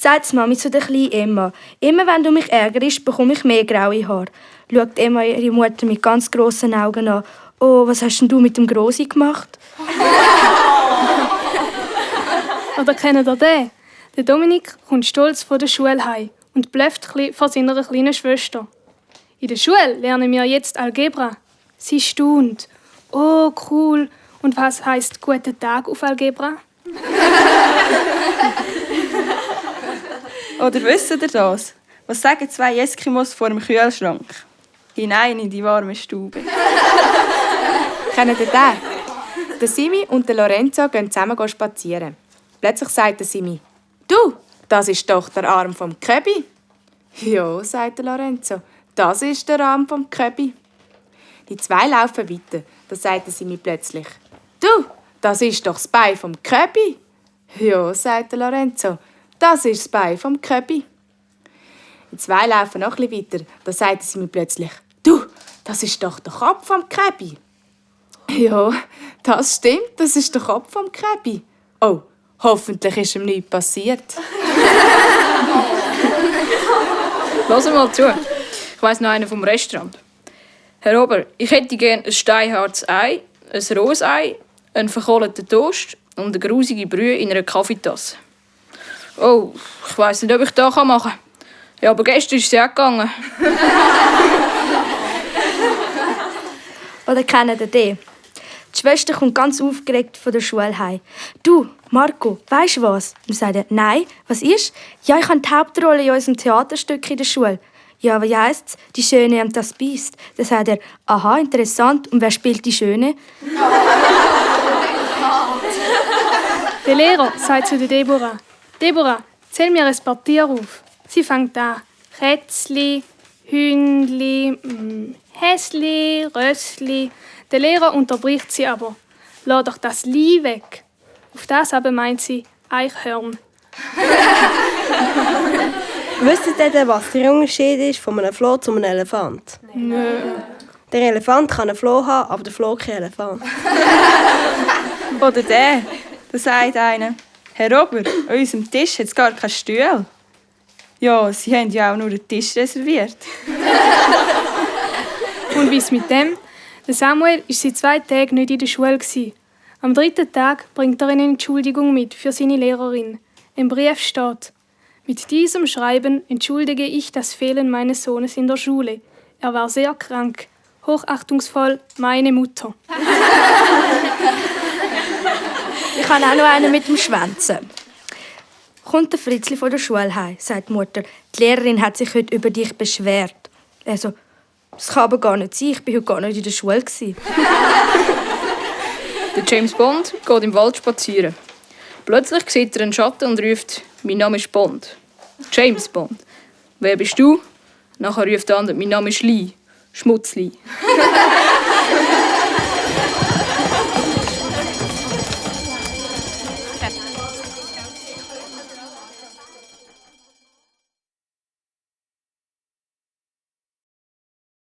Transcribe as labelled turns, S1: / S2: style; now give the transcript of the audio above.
S1: sagt die Mami zu der kleinen Emma. Immer wenn du mich ärgerst, bekomme ich mehr graue Haare. Schaut Emma ihre Mutter mit ganz grossen Augen an. Oh, was hast denn du mit dem Grossi gemacht?
S2: Oder kennt ihr den? Der Dominik kommt stolz von der Schule heim und blöfft vor seiner kleinen Schwester. In der Schule lernen wir jetzt Algebra. Sie staunt. Oh, cool. Und was heisst «Guten Tag» auf Algebra?
S3: Oder wisst ihr das? Was sagen zwei Eskimos vor dem Kühlschrank? Hinein in die warme Stube.
S4: Kennt ihr den? Der Simi und der Lorenzo gehen zusammen spazieren. Plötzlich sagt der Simi: «Du, das ist doch der Arm vom Köbi.» «Ja», sagt der Lorenzo, «das ist der Arm vom Köbi.» Die zwei laufen weiter. Da sagt der Simi plötzlich: «Du, das ist doch das Bein vom Köbi.» «Ja», sagt der Lorenzo, «das ist das Bein vom Köbi.» Die zwei laufen noch ein bisschen weiter. Da sagt der Simi plötzlich: «Du, das ist doch der Kopf vom Köbi.» «Ja, das stimmt, das ist der Kopf vom Köbi.» «Oh, hoffentlich ist ihm nichts passiert.»
S5: Lass mal zu. Ich weiss noch einen vom Restaurant. Herr Ober, ich hätte gerne ein steinhartes Ei, ein rohes Ei, einen verkohlten Toast und eine grusige Brühe in einer Kaffeetasse. Oh, ich weiss nicht, ob ich das machen kann. Ja, aber gestern ist es auch gegangen.
S1: Oder kennt ihr den? Die Schwester kommt ganz aufgeregt von der Schule heim. «Du, Marco, weisst du was?» Und sagt er: «Nein, was ist?» «Ja, ich habe die Hauptrolle in unserem Theaterstück in der Schule.» «Ja, wie heisst's?» «Die Schöne und das Biest.» Dann sagt er: «Aha, interessant. Und wer spielt die Schöne?»
S2: Der Lehrer sagt zu der Deborah: «Deborah, zähl mir ein paar Tiere auf.» Sie fängt an: «Kätzli, Hündli, Häsli, Rössli.» Der Lehrer unterbricht sie aber: «Lass doch das Li weg.» Auf das aber meint sie Eichhörn.
S6: Wisst ihr denn, was der Unterschied ist von einem Floh zu einem Elefant?
S2: Nö.
S6: Der Elefant kann einen Floh haben, aber der Floh kein Elefant.
S3: Oder der, da sagt einer: «Herr Ober, an unserem Tisch hat es gar keinen Stuhl.» «Ja, Sie haben ja auch nur einen Tisch reserviert.»
S2: Und wie es mit dem? Der Samuel war seit 2 Tagen nicht in der Schule. Am 3. Tag bringt er eine Entschuldigung mit für seine Lehrerin. Im Brief steht: «Mit diesem Schreiben entschuldige ich das Fehlen meines Sohnes in der Schule. Er war sehr krank. Hochachtungsvoll, meine Mutter.»
S1: Ich habe auch noch einen mit dem Schwänzen. Kommt der Fritzli von der Schule heim, sagt die Mutter. Die Lehrerin hat sich heute über dich beschwert. Er so: «Das kann aber gar nicht sein, ich war heute gar nicht in der Schule.»
S5: Der James Bond geht im Wald spazieren. Plötzlich sieht er einen Schatten und ruft: «Mein Name ist Bond.» «James Bond.» «Wer bist du?» Nachher ruft der andere: «Mein Name ist Lee. Schmutzli.»